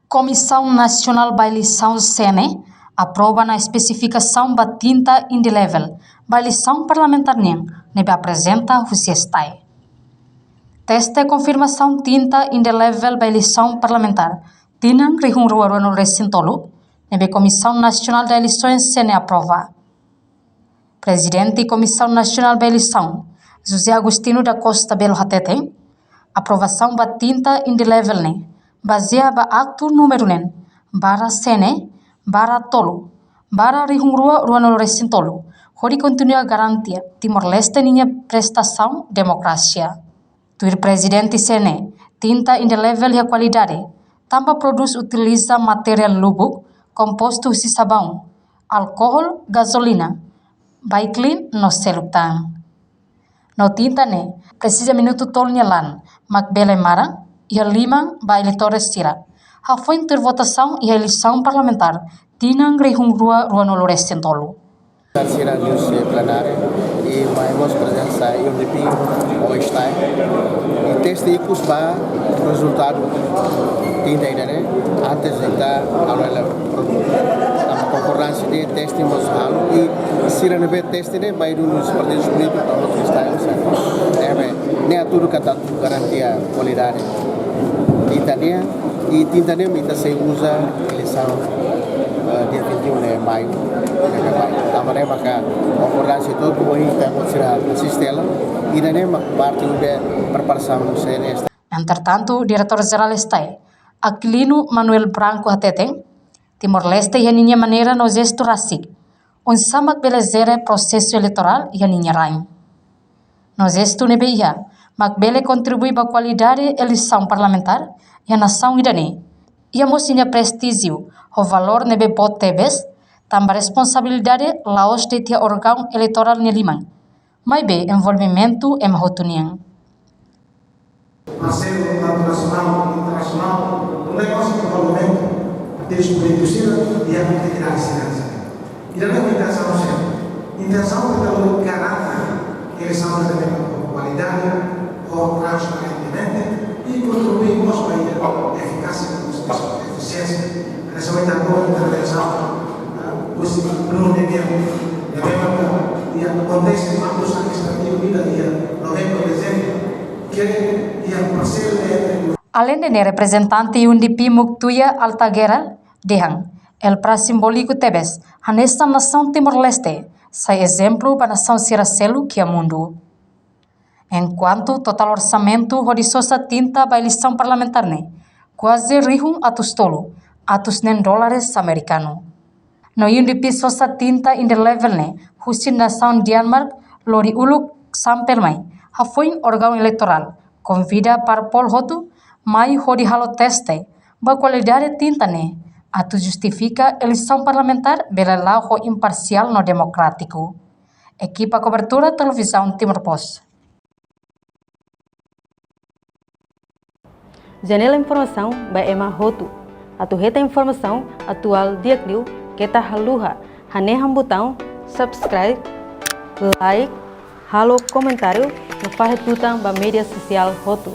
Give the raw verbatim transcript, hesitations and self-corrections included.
Komisaun Nasionál ba Eleisaun, C N E, aprova ona espesifikasaun ba tinta indelevel ba eleisaun parlamentár nian ne'ebé aprezenta husi STAE. Teste konfirmasaun tinta indelevel ba eleisaun parlamentár tinan rihun rua ruanulu-resin-tolu ne'ebé Komisaun Nasionál da Eleisaun, C N E, aprova. Prezidente Komisaun Nasionál ba Eleisaun, José Agostinho da Costa Belo, hateten, aprovasaun ba tinta indelevel ne'e bazeia ba aktu númeru neen barra C N E barra tolu barra rihun rua ruanulu-resin-tolu, hodi kontinua garantia Timor-Leste ninia prestasaun demokrasia. Tuir Prezidente C N E, tinta indelevel iha kualidade, tanba prodús utiliza materiál lubuk, kompostu husi sabaun, alkohol, gazolina, baiklin no seluk tan. No tinta ne'e presiza minutu tolu nia laran mak bele maran iha liman ba eleitór sira, hafoin tuir votasaun iha eleisaun parlamentár tinan rihun rua ruanulu-resin-tolu. Sira liuhusi plenária, i mai mós prezensa UNDP ho STAE. I teste ikus ba rezultadu tinta ida-ne'e, antes de ita halo hela produtu. Tanba konkordánsia de teste mós halo, i sira ne'ebé teste ne'e mai duni husi partidu polítiku, tanba STAE mós. Ne'ebé, ne'e atu hatudu katak garantia kualidade tinta nian, i tinta ne'e mak ita sei uza eleisaun, eh, dia vinte e um de maio, ne'ebé mai. Tanba ne'e maka konkordánsia to'o ohin ita mós sira asiste hela, i ne'e mak parte de preparasaun C N E. Entretantu, Diretór Jerál STAE, Aquilino Manuel Branco, hateten, Timor-Leste iha ninia maneira no jestu rasik oinsá mak bele jere prosesu eleitorál iha ninia rain. No jestu ne'ebé iha mak bele kontribui ba kualidade eleisaun parlamentár iha nasaun ida-ne'e. Iha mós ninia prestíjiu ho valór ne'ebé boot tebes, tanba responsabilidade la'ós de'it iha órgaun eleitorál nia liman, maibé envolvimentu ema hotu nian. Parseiru, tantu nasionál, internasionál, no mós envolvimentu partidus polítikus sira iha atividade sira. Ida-ne'e intensaun seluk. Intensaun atu garante eleisaun ne'ebé ho kualidade, ho transparentemente, i kontribui mós ba iha efikásia no efisiénsia. Hanesan ohin ita-boot intervensaun, ah, husi Pleno de Guerra, ne'ebé maka iha akontese atu administrativu ida iha novembru, dezembru, ke iha parseiru entre. Aleinde ne'e, reprezentante UNDP Muktuya Altageral dehan, elpra simbóliku tebes hanesan nasaun Timor-Leste sai ezemplu ba nasaun sira seluk iha mundu. Enkuantu totál orsamentu hodi sosa tinta ba eleisaun parlamentár ne'e kuaze rihun atus tolu atus neen dólares amerikanu. No UNDP sosa tinta indelevel ne'e husi nasaun Denmark lori uluk sampel mai, hafoin órgaun eleitorál konvida parpol hotu mai hodi halo teste ba kualidade tinta ne'e, atu justifika eleisaun parlamentár bele la'o ho imparsiál no demokrátiku. Ekipa kobertura Televizaun Timor Post. Janela informasaun ba ema hotu. Atu hetan informasaun atuál di'ak liu, keta haluha hanehan butaun subscribe, like, halo komentáriu no fahe tutan ba média sosiál hotu.